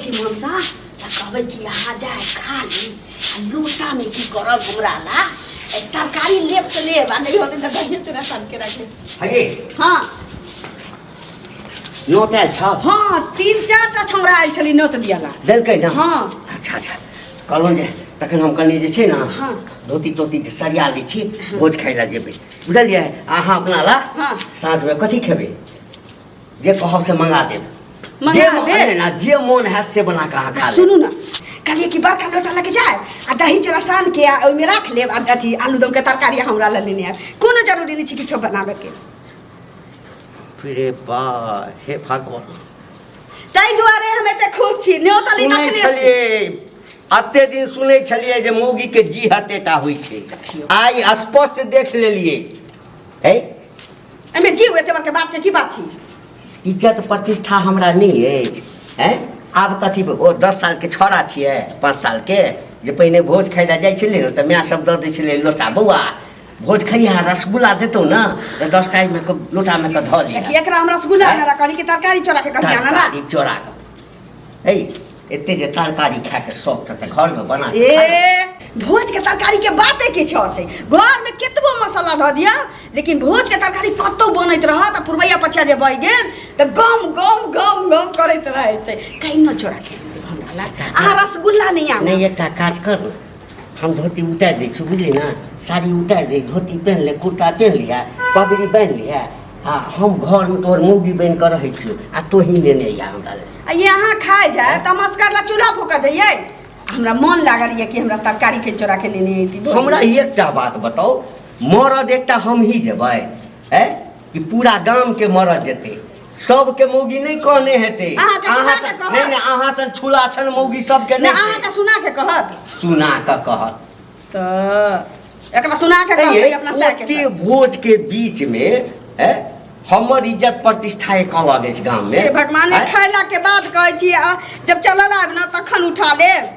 छी मनसा तऽ कहबै कि अहाँ जाय खा ली आ लोटामे की करब हमरा ला ए, तरकारी लेब तऽ लेब आ नहि होतै तऽ दहिए चूड़ा सान के राखि लेब। हये हाँ नोत आयल छौ हाँ तीन चार टा छौड़ा आयल छली नोत दियाला देलकै ने हाँ। अच्छा अच्छा कहलहुँ जे तखन हम कनि जे छै ने हाँ। धोती तोती जे सरिया लै छी भोज खाइ लए जेबै बुझलियै अहाँ अपना ला हाँ। साँझमे कथी खेबै जे कहब से मंगा देब मंगा जे देब? अरे ना जे मोन हैत से बना कऽ अहाँ खा लेब सुनू ना कहलियै कि बड़का लोटा लऽ के जाय आ दही चूड़ा सान के आ ओहिमे राख लेब आ अथी आलू दम के तरकारी हमरा लए लेने आयब कोनो जरूरी नहि छै किछो बनाबैके रे बा हे भगवान ताहि दुआरे हम एते खुश छी न्योतली सुनै तखने छलियै एते दिन सुनै छलियै जे मौगी के जी हतेटा होइ छै देखियौ। आइ स्पष्ट देख लेलियै है एहिमे जीव एते बड़के बात के की बात छी इज्जत प्रतिष्ठा हमरा नहि अछि हैं आब कथी ओ 10 सालके छौड़ा छियै 5 सालके जे पहिने भोज खाइ लए जाइ छलै ने तऽ माय सब दऽ दै छलै लोटा बौआ भोज खइहा रसगुल्ला देतौ ने तऽ 10 टा एहिमे कऽ लोटामे कऽ धऽ लिअ कियाकि एकरा हम रसगुल्ला हैं? आनला कहली कि तरकारी चोरा के कभी आनला तरकारी चोरा कऽ ऐ एते जे तरकारी खाके शौक छ तऽ घरमे बना के खा ले। ए भोज के तरकारी के बाते किछु और छै घर में केतबो मसाला धऽ दिअ लेकिन भोज के तरकारी कतौ बनैत रहत आ पुरबैया पछिया जे बहि गेल तऽ गम गम गम गम करैत रहै छै कहीं न चोरा के आनि देब हमरा ला अहाँ रसगुल्ला नहि आनब नहि एकटा काज कर ने हम धोती उतारि दै छी बुझली ने साड़ी उतारि दे धोती पहिन ले कुर्ता पहिन लिअ पगड़ी बान्हि लिअ आ हम घरमे तोहर मौगी बनि कऽ रहै छियौ आ तोही नेने अइहा हमरा लए आ ये अहाँ खाइ जाय तऽ मस्कर ला चूल्हा फूकऽ जइयै हमरा मन लागल ये कि हमरा तरकारी के चोरा के नेने अयती हमरा एकटा बात बताउ मरद एकटा हम ही जेबै ऐ कि पूरा गामके मरद जेतै सबके मौगी नहि कहने हेतै अहाँके सुना के कहत। नहि नहि अहाँ सन छुला छन मौगी सबके नहि नहि अहाँके छै। सुना के कहत सुना कऽ कहत तऽ एकरा सुना के कहतै अपना साय के ओते भोज के बीच में ऐ, हमर इज्जत प्रतिष्ठा एक अलग अछि गाम में हे भगवान ऐ? खैला के बाद कहै छी आ जब चलल आब ने तखन उठा लेब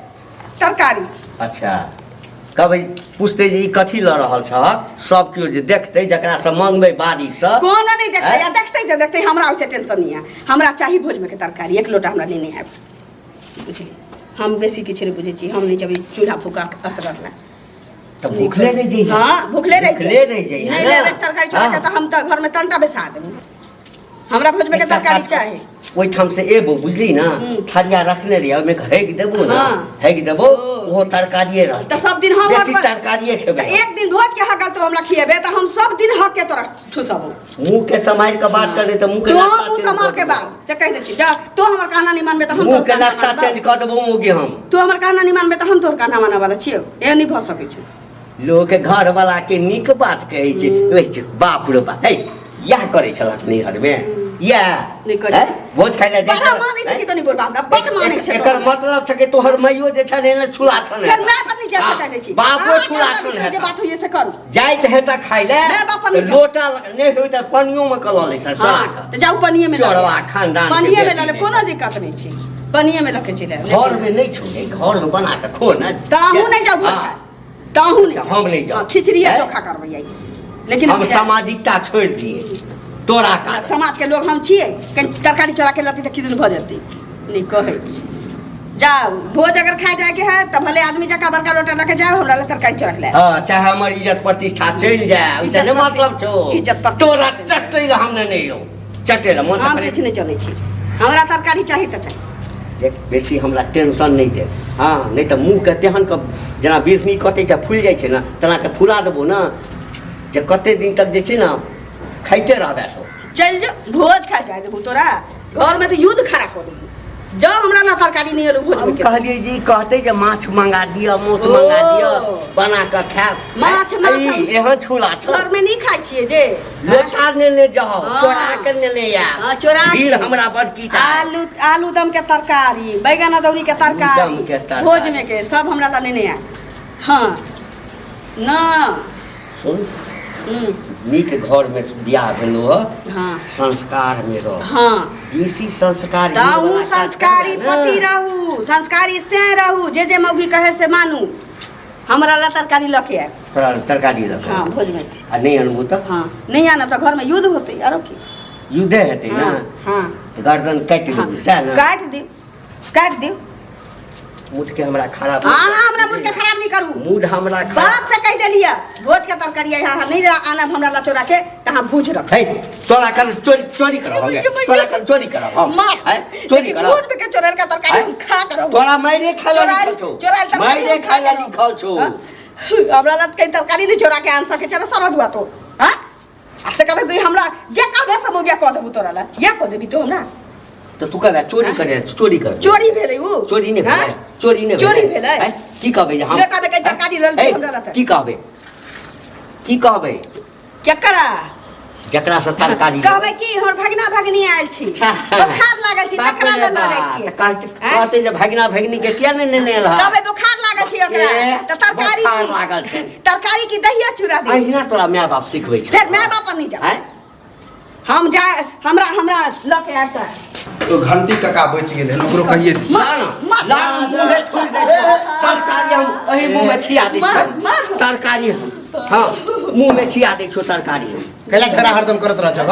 तरकारी अच्छा कहबै पूछतै जे ई कथी लऽ रहल छह सब केओ जे देखतै जकरासँ मंगबै बारीकसँ कोनो नहि देखतै ऐ? आ देखतै तऽ देखतै हमरा ओहिसँ टेंशन नहि है हमरा चाही भोजमे के तरकारी एक लोटा हमरा लेने आयब बुझली हम बेसी किछु नहि बुझै छी हम नहि जेबै चूल्हा फूका असगर लए तऽ भूखले रहि जइहे हाँ भूखले रहि भूखले रहि जइहे नहि ने? लेबै तरकारी चोरा के हाँ। तऽ हम तऽ घरमे तंटा बैसा देबै हमरा भोजमे के एकटा तरकारी काज कर। चाही ओहिठाम से एबो बुझली ने थरिया रखने रहियै ओहिमे हेग देबो ने हेग देबो ओहो तरकारिए रहतै तऽ सब दिन हम बेसी तरकारिए खेबै तऽ एक दिन भोज के हक तो हमरा खिएबे तऽ हम सब दिन हक के तोरा ठुसबो मुंह के सम्हारि के बात कर दे तऽ मुंह के तो नक्शा मुंह चेंज सम्हार कऽ के देबो। बात से कहि दै छी जा तो हमर कहना नहीं मानबे तऽ हम मुंह तोहर के कहना नक्शा मानबै। चेंज कऽ देबो मुँह के हम तू हमर कहना नहीं मानबे तऽ हम तोहर कहना मानऽ वाला छियौ एहन नहीं भऽ सकै छौ लोक घर वाला के नीक बात कहै छै कहै छै बाप रे बाप हे इएह करै छलक नैहर मे इएह नहि करै। हैं? भोज खाइ लए जाइ बड़ा छलक, मानै छै हैं? कि तनी बोलबा हमरा बड मानै छै एकर मतलब छै कि तोहर माइयो जे छन एने छुला छन फेर माय पर नहीं जा सकै नहि छी बापो अहाँ छुला के छन बीचमे जे हेता बात होइए से करू जाइत हेता खाइ लए माय बाप पर नहि तऽ जाउ। लोटा नहि होय तऽ पनियो मे कऽ लऽ लैता चला हाँ, कऽ तऽ जाउ पनिये मे लऽ लेब। चोरवा खानदान के पनिये मे बेटी लऽ लेब नहि। कोनो दिक्कत नहि छै पनिये मे लऽ के चलि आयब घर मे नहि छौ ने घर मे बना कऽ खो ने तऽ अहूँ नहि जाउ भोज हाँ। खाय तऽ अहूँ नहि अच्छा, हम नहि जाउ। हाँ, खिचड़िए हैं? चोखा करबै आइ लेकिन हम हम जायब। सामाजिकता छोड़ि दिए तोरा आ, कारण समाज के लोग हम छियै कनि तरकारी चोरा के लतै तऽ किदन भऽ जेतै नहि कहै छी जाउ भोज अगर खाय जायके है तऽ भले आदमी जकाँ बड़का लोटा लऽ के जाउ हमरा लए तरकारी चोरा के लायब हाँ चाहे हमर इज्जत प्रतिष्ठा चलि जाए ओइसे इज्जत नहि मतलब छौ इज्जत प्रतिष्ठा तोरा चलि जाए। चटै लए हम नहि यौ चटै लए मन तऽ हम करै किछु नहि चलै छी हमरा तरकारी चाही तऽ चाही देख बेसी हमरा टेंशन नहि दे हँ नहि तऽ मुँहके तेहन कऽ जेना बिढ़नी कटै छै फुलि जाइ छै ने तेना कऽ फुला देबौ ने जे कते दिन तक जे छै ने खाइते रहबै तो चलि जो भोज खाय जाय देबू तोरा घरमे तऽ युद्ध खड़ा कऽ देबू जाओ हमरा ला तरकारी नहि एलू भोज हम कहलियै जे ई कहतै जे माछ मंगा दिअ माछ मंगा दिअ बना कऽ खायब माछ माछ ई एहन छुला छौ घरमे नहि खाइ छियै जे लोटा नेने जाओ हाँ। चोरा के नेने आयब हाँ, चोरा के। भीड़ हमरा बड़ कीटा आलू आलू दम के तरकारी बैगन अदौरी के तरकारी दम के तरकारी। भोज में के सब हमरा ला नेने आयब हाँ ना सुन हम्म, नीक घर में बियाह भेलो ह हाँ संस्कार में रह हाँ बेसी संस्कार ताहू संस्कारी पति रहू संस्कारी से रहू जे जे मौगी कहे से मानू हमरा ला तरकारी लऽ के आयब तोरा तरकारी लऽ के हाँ भोज में से आ नहि अनबू तऽ हाँ नहीं आना तऽ घर में युद्ध होतै आरो की युद्धे हेतै ने हाँ हाँ तऽ गर्दन काटि हाँ देबू सएह ने काटि दियौ काटि दियौ। मूड के हमरा खराब। अहाँ हमरा मूड के खराब नहीं करू। मूड हमरा खराब। बात से कहि देलियै, भोज के तरकारी यहाँ नहीं आनब हमरा ला चोरा के, तऽ अहाँ भूज रख। हे, तोरा कल चोरी चोरी करब हम, तोरा कल चोरी करब हम। मार। हैं? चोरी लेकिन करब। भूज के चोरल का तरकारी हम खा करब। तोरा मारे खाय ला चोरायल लिखल छौ। चोरायल तरकारी मारे हम खा खाय ला करब। लिखल छौ। हाँ? हमरा ला कहीं तरकारी नहीं चोरा के आन सके चलो सरद हुआ तो हाँ आ से कहबै कि हमरा जे कहबे सब हो गया कह देबू तोरा ला या कह देबी तो हमरा। तऽ तू कहबे चोरी करे, चोरी कर। चोरी भेलै उ। चोरी नहि हाँ? भेलै, चोरी नहि। चोरी भेलै? हैं? की कहबै जे हम लोटा में कहीं तरकारी लऽ हे, हमरा लऽ। की कहबै, की कहबै? केकरा? जकरा से तरकारी। कहबै कि हमर भगिना भगिनी आयल छी, बोखार लागल छी, बाप तकरा रे लऽ लऽ जाइ बाप, छियै। तऽ कहते आँय? कहते जे भगिना भगिनी के किया नहि नेने एलह? कहबै बोखार लागल छी ओकरा ए, तऽ तरकारी बोखार की लागल छै। तरकारी की दहिया चूड़ा दे। अहिना तोरा माय बाप सिखबै छै। फेर माय बाप पर नहि जाउ। आँय? हम जा हमरा हमरा लऽ के आयब तऽ तो घंटी कका बचि गेलै हन, ओकरो कहिए दै छियै। ला ना, मार। ला मुँहे थुरि दै छियौ। तरकारी हम एहि मुँहमे खिया दै मार, छियौ। मार। तरकारी हम हँ मुँहमे खिया दै छियौ तरकारी हम। कैला झगड़ा हरदम करत रह छह?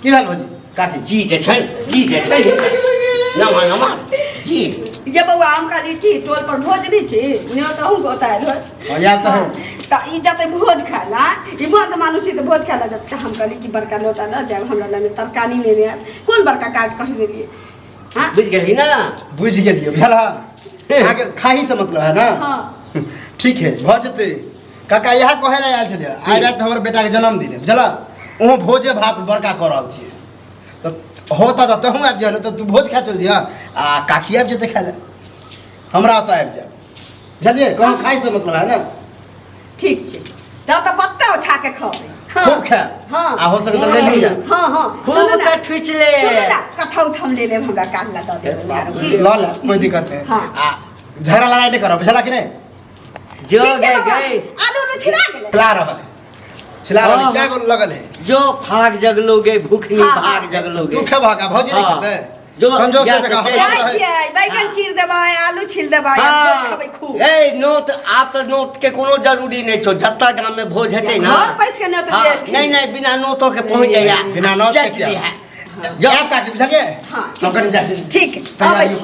की भेल भौजी काकी? जी जे छै, जी जे छै, नमा नमा जी। ये बौआ, हम कहली कि टोल पर भोज नहीं छी ने, तऽ अहूँ ओतऽ आयल होय। हाँ, याद तऽ है। तऽ ई जते भोज खाय ला, ई मर्द मानुष छी तऽ भोज खाय ला जते, तऽ हम कहली कि बड़का लोटा लऽ जायब, हमरा लग तरकारी नेने आयब। कोन बड़का काज कहि देलियै? हाँ। बुझि गेलही ना? बुझि गेलियै, बुझल है अहाँके खाही से मतलब है ना? हाँ। ठीक है, भऽ जेतै काका। इएह कहै लए आयल छलियै, आइ राति हमर बेटाके जन्मदिन है, बुझल? ओहो भोजे भात बड़का कऽ रहल छियै, तऽ होता तऽ तहूँ आबि जाह, तऽ तू भोज खाए चल जइह आ काकी आबि जेतै खाए लए, हमरा ओतऽ आबि जायब, बुझलियै? कहूँ खाइ से मतलब है ना? ठीक छै, तब तऽ पत्ता ओछा के खबै। हाँ। खूब खायब। हाँ। आ हो सके तऽ ले लिअ। हाँ हाँ। खूब सुनू ना, के ठुसि ले। सुनू ना, कठौत हम ले लेब, हमरा कान लगा देब आरो की? लऽ ले, कोई दिक्कत नहीं। हाँ। आ झगड़ा लड़ाई नहीं करब, बुझला कि नहीं? जो ठीक छै गए बौआ, गए। आलू उलू छिला गेलै? छिला रहल है, छिला रहल है। हाँ। क्या गो लगल है? जो भाग जगलोगे भूखनी। हाँ। भाग जगलोगे। तू खेबह का? भौजी नहीं हाँ। खेतै? जो संजोग से या देखा तो हमरा जाइ तऽ छियै, बैगन चीर देबै, आलू छील देबै, आ भोज हाँ। खेबै खूब। ए नोत, आब तऽ नोत के कोनो जरूरी नहि छौ, जतऽ गाम में भोज हेतै ना, घर पैस के नोत हाँ, देलखिन। नहीं नहीं, बिना नोतो के पहुंच जाइया। बिना नोत के चट किया? लिहा। जायब काकी, बुझलियै? हाँ। हम कनि जाइ छी। ठीक, तैयारी। अबै छी।